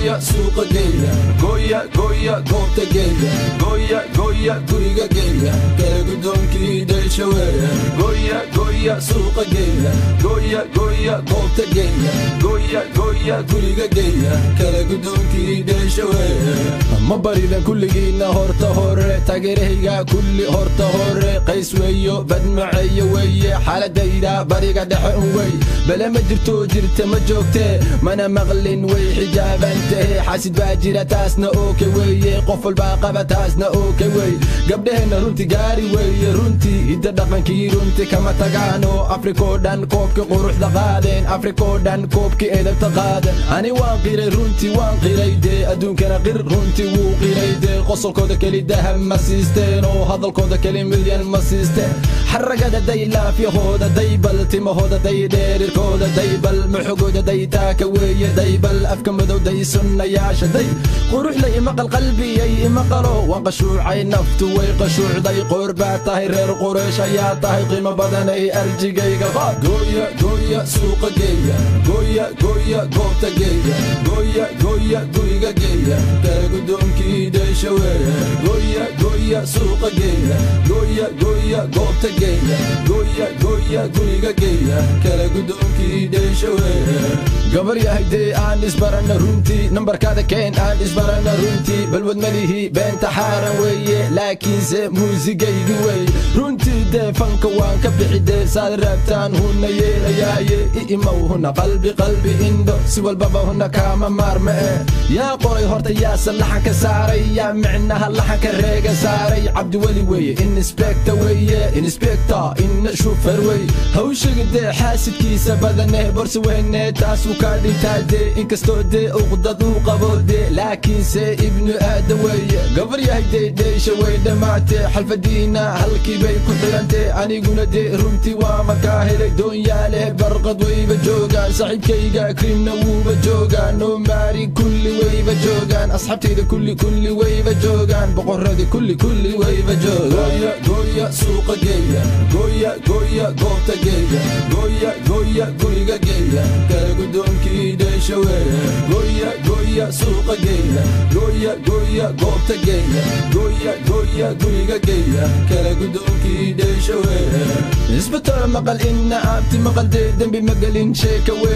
Gooya suuqa geeya, gooya gooya goobta geeya, gooya gooya guriga geeya, kala guddoonkii dheesha weeye. Gooya gooya suuqa geeya, gooya gooya goobta geeya, gooya gooya guriga geeya, kala guddoonkii dheesha weeye. Ma baridan kulligiinna horta hore, taageerahayga kulli horta hore, qays weeyo badmaceeyo weeye, xaaladayda bariga dhexe un wey, bale ma jirto jirta ma joogtee, mana maqlin way xijaabantahe, xaasid baa jira taasna ooke weeye, qof walbaa qaba taasna ooke wey, gabdhaheenna runti gaari weeye, runtii hidda dhaqankii runti kama tagaano, Afrikoo dhan koobkii quruxda qaadeen, Afrikoo dhan koobkii edebta qaaden, ani waan qiray runtii waan qiray dee, adduunkana qir runtii wuu qiray dee, qosolkooda keli dahab ma siisteen oo hadalkooda keli milyan ma siisteen, xaragada day laafyahooda daybal timahooda day dheerirkooda daybal maxogooda day taaka weeye daybal afka madow day sunnayaasha day quruxlay imaqal qalbiyay imaqalo waan qashuucay naftu way qashuucday qoor baa tahay reer Quraysh ayaa tahay qiimo badanay arjigayga qaad. Gooya gooya suuqa geeya, gooya gooya goobta geeya, gooya gooya guriga geeya, kala guddoonkii dheesha weeye. Gooya gooya suuqa geeya, gooya gooya goobta geeya, gooya gooya guriga geeya, kala guddoonkii dheesha weeye. Gabar yahay dee aan isbarana runtii, nambarkaada keen aan isbarana runtii, balwad malihi beenta xaaran weeye, laakiinse muusigaygi wey runtii dee fanka waan ka bixi dee, saad raabtaan huna yeelayaaye, i imow huna qalbi qalbi indho si walbaba huna kaama maarma eh, yaa qoray horta yaase laxanka saaray, yaa micnaha laxanka reega saaray, Cabdiweli weeye inspector weeye inspector inna shufer wey, hawshaga dee xaasidkiisa badaneh borse wehne taasuu kaa dhintaa dee, inkastoo dee uqdad uu qabo dee, laakiinse ibnu aadan weeye, gabar yahay dee dheesha way dhammaatee, xalfadiina halkii bay ku xidhantee, aniguna dee runtii waa makaa helay, doonyaale barqad wayba joogaan, saaxiibkayga krimna wuuba joogaan, noomaari kulli wayba joogaan, asxaabtayda kulli kulli wayba joogaan, boqoradii kulli kulli wayba joogaan. Gooya gooya suuqa geeya, gooya gooya goobta geeya, gooya gooya guriga geeya, kala guddoonkii dheesha weeye. Gooya gooya suuqa geeya, gooya gooya goobta geeya, gooya gooya guriga geeya, kala guddoonkii dheesha weeye. Isbitaal maqal inna abti maqal dee dembi magelin sheeka wey.